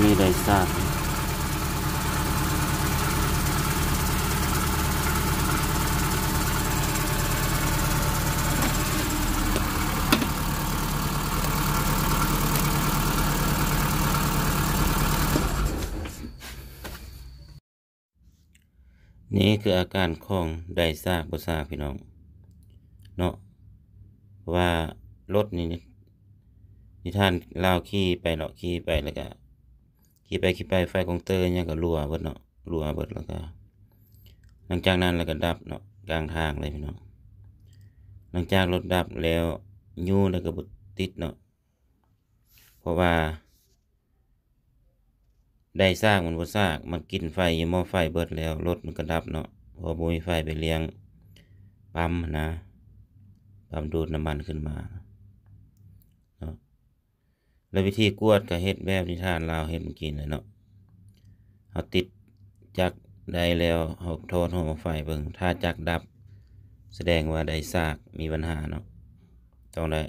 ມີໄດ້ຊາກ. ນີ້ຄືອາການຂອງໄດ້ຊາກບໍ່ຊາກພີ່ນ້ອງເນາະ. ເພາະວ່າລົດນີ້ ນິທານລາວຂີ່ໄປເນາະ ຂີ່ໄປແລ້ວກະຂີ່ໄປຂີ່ໄປ ໄຟກອງເຕີຫຍັງກະຮົ່ວເບິດເນາະ ຮົ່ວເບິດ ແລ້ວກະຫຼັງຈາກນັ້ນແລ້ວກະດັບເນາະ ກາງທາງເລີຍພີ່ນ້ອງ. ຫຼັງຈາກລົດດັບແລ້ວ ຍູ້ແລ້ວກະບໍ່ຕິດເນາະ ເພາະວ່າ ໄດ້ຊາກມັນບໍ່ຊາກ ມັນກິນໄຟຢູ່ໝໍ້ໄຟເບິດແລ້ວ ລົດມັນກະດັບເນາະ ເພາະບໍ່ມີໄຟໄປລ້ຽງປ້ຳຫັ້ນນະ ປ້ຳດູດນ້ຳມັນຂຶ້ນມາເນາະ. ແລ້ວວິທີກວດກະເຮັດແບບນິທານລາວເຮັດມື້ກີ້ແຫຼະເນາະ. ເຮົາຕິດຈັກໄດ້ແລ້ວ ເຮົາຖອດຫົວໝໍ້ໄຟເບິ່ງ ຖ້າຈັກດັບ ສະແດງວ່າໄດ້ຊາກມີບັນຫາເນາະ ຕ້ອງໄດ້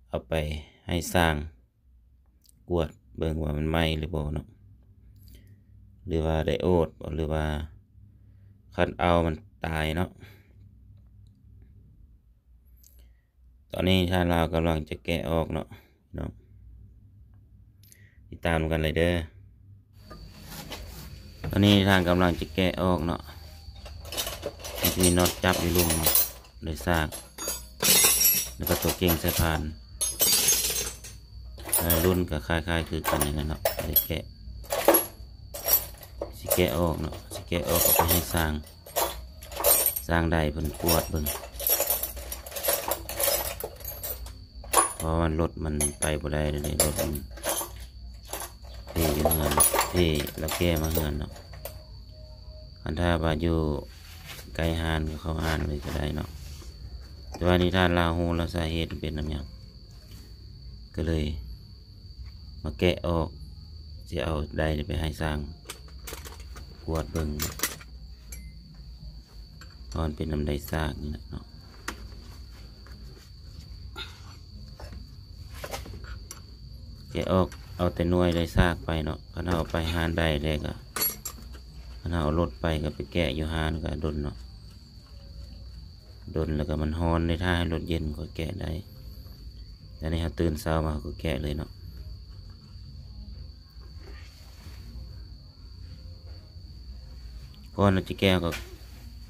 ເອົາໄປໃຫ້ຊ່າງກວດເບິ່ງວ່າມັນໄໝ້ຫຼືບໍ່ເນາະ ຫຼືວ່າໄດໂອດບໍ ຫຼືວ່າຄັດເອົາມັນຕາຍເນາະ. ຕອນນີ້ທ່ານລາວກຳລັງຈະແກະອອກເນາະ ເນາະ ຕິດຕາມນຳກັນເລີຍເດີ. ຕອນນີ້ທ່ານກຳລັງຈະແກະອອກເນາະ ມັນຈະມີນັອດຈັບຢູ່ລຸ່ມເນາະ ໄດ້ຊາກ ແລ້ວກໍຕົວເກັ່ງສາຍພານ ເອີ ລຸ້ນກໍຄ້າຍໆຄືກັນນີ້ແຫຼະເນາະ ໄດ້ແກະ ຊິແກະອອກເນາະ ຊິແກະອອກເອົາໄປໃຫ້ຊ່າງ ຊ່າງໄດ້ເພິ່ນກວດເບິ່ງ ເພາະວ່າລົດມັນໄປບໍ່ໄດ້ເດ້ ລົດມັນເພຢູ່ເຮືອນ ເພລາວແກ່ມາເຮືອນເນາະ. ຄັນຖ້າວ່າຢູ່ໃກ້ຮ້ານກໍເຂົ້າຮ້ານເລີຍກໍໄດ້ເນາະ ແຕ່ວ່ານີ້ທ່ານລາວຮູ້ແລ້ວສາເຫດເປັນນຳຫຍັງ ກໍເລີຍມາແກະອອກ ຊິເອົາໄດ້ໄປໃຫ້ຊ່າງກວດເບິ່ງ ເພາະມັນເປັນນຳໄດ້ຊາກນີ້ແຫຼະເນາະ. ແກະອອກເອົາແຕ່ໜ່ວຍໄດ້ຊາກໄປເນາະ ຄັນເຮົາເອົາໄປຮ້ານໄດ້ແລ້ວກໍ ຄັນເຮົາເອົາລົດໄປກໍໄປແກະຢູ່ຮ້ານກໍດົນເນາະ ດົນ ແລ້ວກໍມັນຮ້ອນເດ້ ຖ້າໃຫ້ລົດເຢັນຄ່ອຍແກະໄດ້ ແຕ່ນີ້ເຮົາຕື່ນເຊົ້າມາເຮົາກໍແກະເລີຍເນາະ. ກ່ອນເຮົາຈະແກະເຮົາກໍ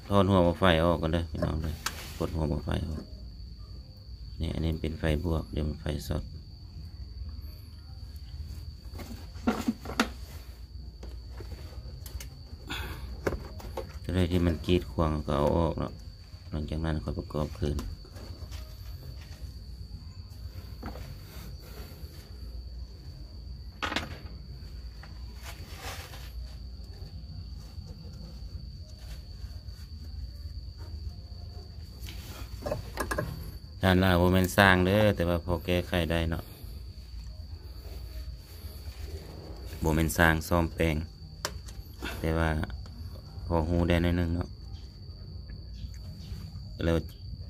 ຖອດຫົວໝໍ້ໄຟອອກກ່ອນເດີພີ່ນ້ອງເດີ ປົດຫົວໝໍ້ໄຟອອກ. ນີ້ ອັນນີ້ເປັນໄຟບວກ ດຽວມັນໄຟຊັອດ. ໂຕໃດທີ່ມັນກີດຂວາງກໍເອົາອອກເນາະ ຫຼັງຈາກນັ້ນຄ່ອຍປະກອບຄືນ. ທ່ານລາວບໍ່ແມ່ນຊ່າງເດີ ແຕ່ວ່າພໍແກ້ໄຂໄດ້ເນາະ ບໍ່ແມ່ນຊ່າງສ້ອມແປງ ແຕ່ວ່າພໍຮູ້ໄດ້ໜ້ອຍໜຶ່ງເນາະ ແລ້ວ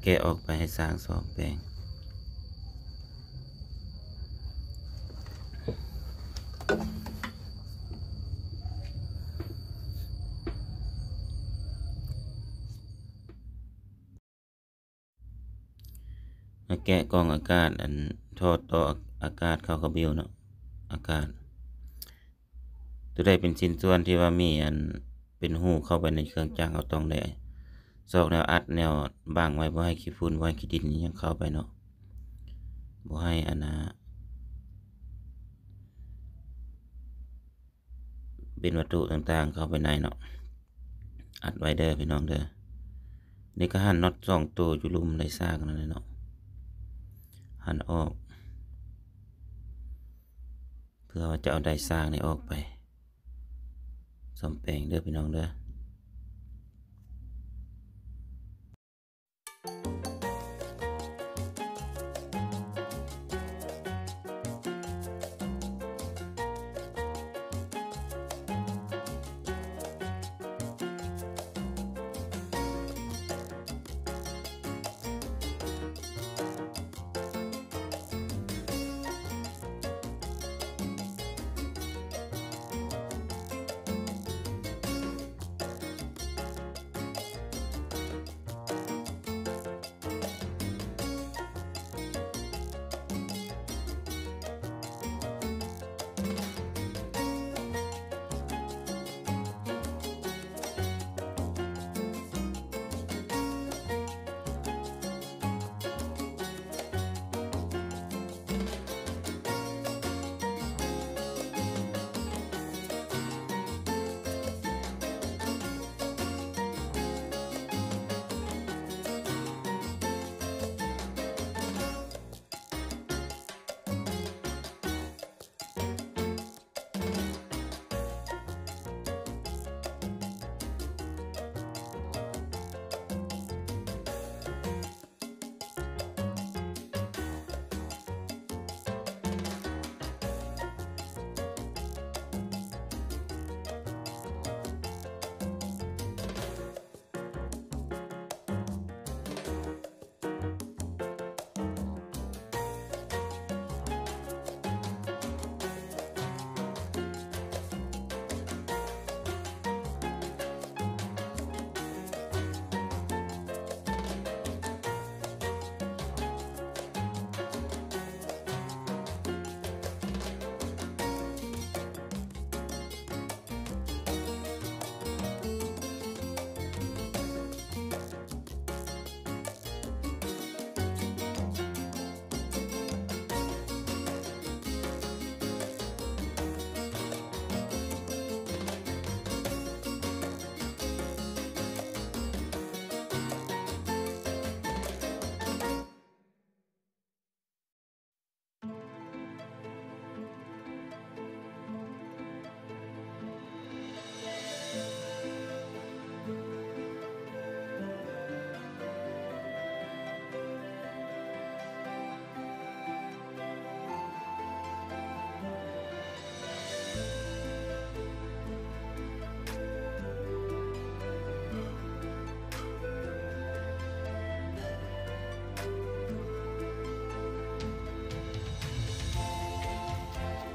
ແກະອອກໄປໃຫ້ຊ່າງສ້ອມແປງ. ມາແກະກ່ອງອາກາດ ອັນ ທໍ່ຕໍ່ອາກາດເຂົ້າກະບິວເນາະ ອາກາດ ໂຕໃດເປັນຊິ້ນສ່ວນທີ່ວ່າມີ ອັນ ເປັນຮູເຂົ້າໄປໃນເຄື່ອງຈັກ ເຮົາຕ້ອງໄດ້ຊອກແນວອັດແນວບັງໄວ້ ບໍ່ໃຫ້ຂີ້ຝຸ່ນ ບໍ່ໃຫ້ຂີ້ດິນອີ່ຫຍັງເຂົ້າໄປເນາະ ບໍ່ໃຫ້ ອັນນ່າ ເປັນວັດຖຸຕ່າງໆເຂົ້າໄປໃນເນາະ ອັດໄວ້ເດີພີ່ນ້ອງເດີ. ນີ້ກໍຫັນນັອດສອງໂຕຢູ່ລຸ່ມໄດ້ຊາກນັ້ນແຫຼະເນາະ ຫັນອອກ ເພື່ອວ່າຈະເອົາໄດ້ຊາກນີ້ອອກໄປສ້ອມແປງເດີພີ່ນ້ອງເດີ.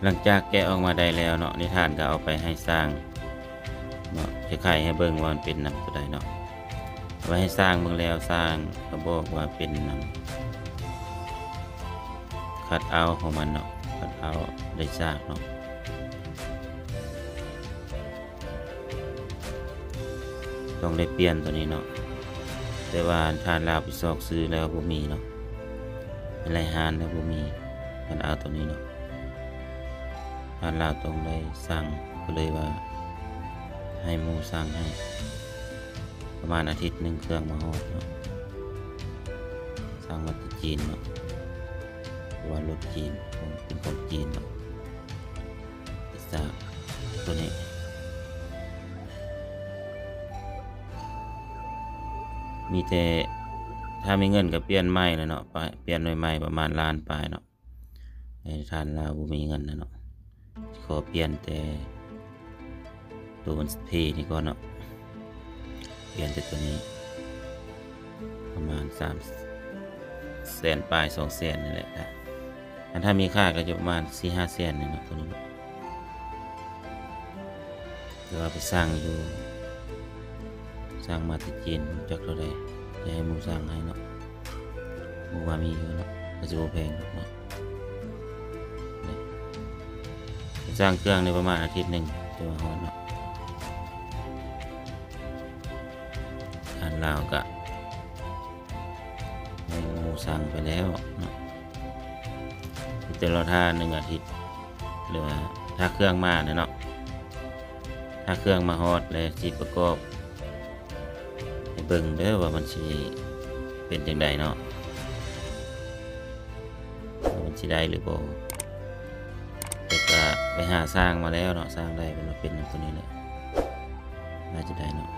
ຫຼັງຈາກແກະອອກມາໄດ້ແລ້ວເນາະ ນິທານກໍເອົາໄປໃຫ້ຊ່າງເນາະ ຈະໄຂໃຫ້ເບິ່ງວ່າມັນເປັນນຳຕົວໃດເນາະ ເອົາໄປໃຫ້ຊ່າງເບິ່ງແລ້ວ ຊ່າງກໍບອກວ່າເປັນນຳຄັດເອົາຂອງມັນເນາະ ຄັດເອົາໄດ້ຊາກເນາະ ຕ້ອງໄດ້ປ່ຽນຕົວນີ້ເນາະ ແຕ່ວ່າທ່ານລາວໄປຊອກຊື້ແລ້ວບໍ່ມີເນາະ ໄປໄລ່ຮ້ານແລ້ວບໍ່ມີ ທ່ານເອົາຕົວນີ້ເນາະ ທ່ານລາວຕ້ອງໄດ້ສັ່ງ ກໍເລີຍວ່າໃຫ້ໝູ່ສັ່ງໃຫ້ ປະມານອາທິດໜຶ່ງເຄື່ອງມາຮອດເນາະ ສັ່ງມາແຕ່ຈີນເນາະ ເພາະວ່າລົດຈີນ ເປັນຂອງຈີນເນາະ ຈາກຕົວນີ້ ມີແຕ່ຖ້າມີເງິນກໍປ່ຽນໃໝ່ແຫຼະເນາະ ປ່ຽນໂດຍໃໝ່ປະມານລ້ານປາຍເນາະ ໃຫ້ທ່ານລາວບໍ່ມີເງິນນະເນາະ ຂໍປ່ຽນແຕ່ໂຕມັນເພນີ້ກ່ອນເນາະ ປ່ຽນແຕ່ຕົວນີ້ ປະມານສາມແສນປາຍ ສອງແສນນີ້ແຫຼະ ອັນຖ້າມີຄ່າກໍຈະປະມານສີ່ຫ້າແສນນີ້ເນາະ ຕົວນີ້ເນາະ ແຕ່ວ່າໄປສັ່ງຢູ່ ສັ່ງມາແຕ່ຈີນ ບໍ່ຈັກເທົ່າໃດ ຈະໃຫ້ໝູ່ສັ່ງໃຫ້ເນາະ ໝູ່ວ່າມີຢູ່ເນາະ ກໍຊິບໍ່ແພງດອກເນາະ ສັ່ງເຄື່ອງນີ້ປະມານອາທິດໜຶ່ງ ຈະມາຮອດເນາະ ທ່ານລາວກະໃຫ້ໝູ່ສັ່ງໄປແລ້ວເນາະ ມີແຕ່ລໍຖ້າໜຶ່ງອາທິດ ຫຼືວ່າຖ້າເຄື່ອງມາແຫຼະເນາະ ຖ້າເຄື່ອງມາຮອດແລ້ວຊິປະກອບໃຫ້ເບິ່ງເດີ ວ່າມັນຊິເປັນຈັ່ງໃດເນາະ ວ່າມັນຊິໄດ້ຫຼືບໍ່ ແຕ່ກະໄປຫາຊ່າງມາແລ້ວເນາະ ຊ່າງໄດ້ເປັນ ເປັນຕົວນີ້ແຫຼະ ໜ້າຈະໄດ້ເນາະ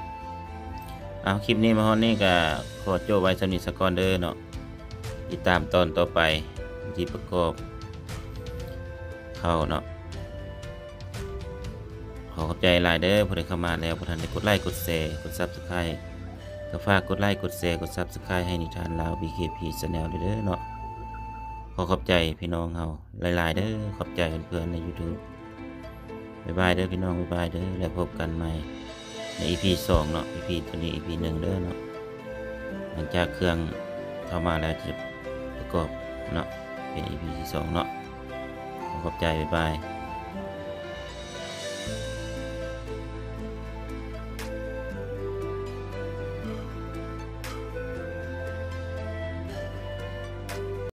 ເອົາ ຄລິບນີ້ມາຮອດນີ້ກະຂໍຈົບໄວ້ສ່ຳນີ້ສາກ່ອນເດີເນາະ ຕິດຕາມຕອນຕໍ່ໄປ ວິທີປະກອບເຂົ້າເນາະ ຂໍຂອບໃຈຫຼາຍເດີ ຜູ້ໃດເຂົ້າມາແລ້ວບໍ່ທັນໄດ້ກົດໄລກົດແຊ ກົດ Subscribe ກໍຝາກກົດໄລກົດແຊ ກົດ Subscribe ໃຫ້ນິທານລາວ BKP Channel ເດີເນາະ ຂໍຂອບໃຈພີ່ນ້ອງເຮົາຫຼາຍໆເດີ ຂອບໃຈເພື່ອນໆໃນ YouTube ບາຍບາຍເດີພີ່ນ້ອງ ບາຍບາຍເດີ ແລ້ວພົບກັນໃໝ່ໃນ ອີພີສອງເນາະ ອີພີຕົວນີ້ ອີພີໜຶ່ງເດີເນາະ ຫຼັງຈາກເຄື່ອງເຂົ້າມາແລ້ວຈະປະກອບເນາະ ເປັນ ອີພີທີສອງເນາະ ຂໍຂອບໃຈ ບາຍບາຍ.